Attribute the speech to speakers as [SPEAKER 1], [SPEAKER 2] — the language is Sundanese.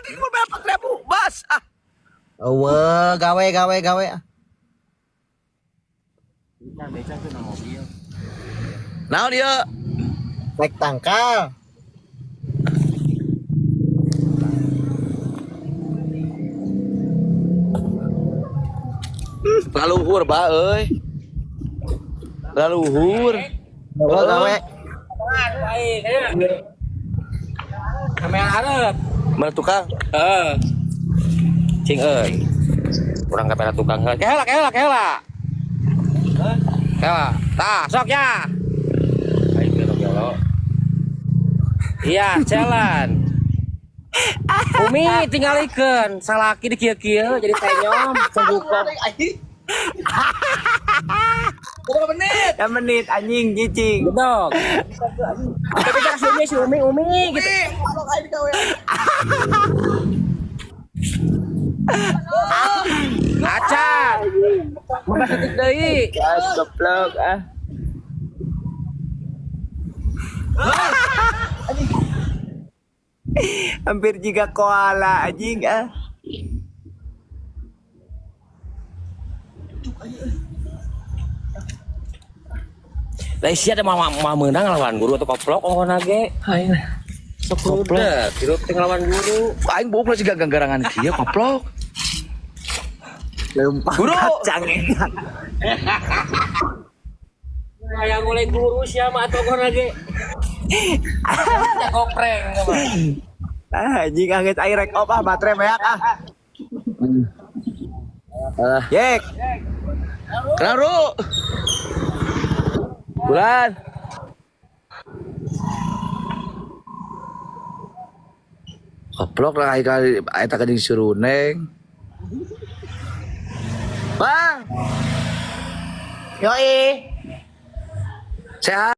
[SPEAKER 1] Ini mau bayar 4.000, bas ah.
[SPEAKER 2] Eueuh, gawe gawe gawe ah.
[SPEAKER 1] Naon ieu?
[SPEAKER 2] Naik tangkal.
[SPEAKER 1] Laluhur ba euy. Laluhur.
[SPEAKER 2] Eueuh gawe.
[SPEAKER 3] Kamera hareup.
[SPEAKER 1] Mana tukang?
[SPEAKER 3] Heeh. Cing euy. Urang kamera tukang heula. Kela kela kela. Kela. Tah, sok ya. Ayo gelo gelo. Iya, jalan. Umi tinggalikeun salaki di kieu-kieu jadi tenyom pembuka.
[SPEAKER 1] Berapa menit?
[SPEAKER 4] Ya menit anjing cicing.
[SPEAKER 3] Gedog. Tapi kan si Umi si Umi Umi gitu. Acan. 15 detik deui.
[SPEAKER 4] Gas goblok ah. Hampir juga koala anjing ah.
[SPEAKER 3] Lah sia ada mau mau menang lawan guru atau koplok ongkona ge.
[SPEAKER 1] Aing.
[SPEAKER 3] Sok rudet, hirup teh ngelawan guru.
[SPEAKER 1] Aing buuk lah siga ganggarangan kieu koplok.
[SPEAKER 4] Lempang
[SPEAKER 1] Guru.
[SPEAKER 4] kacang enak.
[SPEAKER 3] Yang mulai guru sia mah atau ongkona ge. Ya kopreng mah.
[SPEAKER 4] Ah, anjing ah geus aing rek op ah baterai beak ah.
[SPEAKER 1] Alah.
[SPEAKER 4] Yek.
[SPEAKER 1] Kenal Ru. Bulan. Koplok lah aing kali aing tak jeung suruneng. Bang,
[SPEAKER 2] Yoi.
[SPEAKER 1] sehat.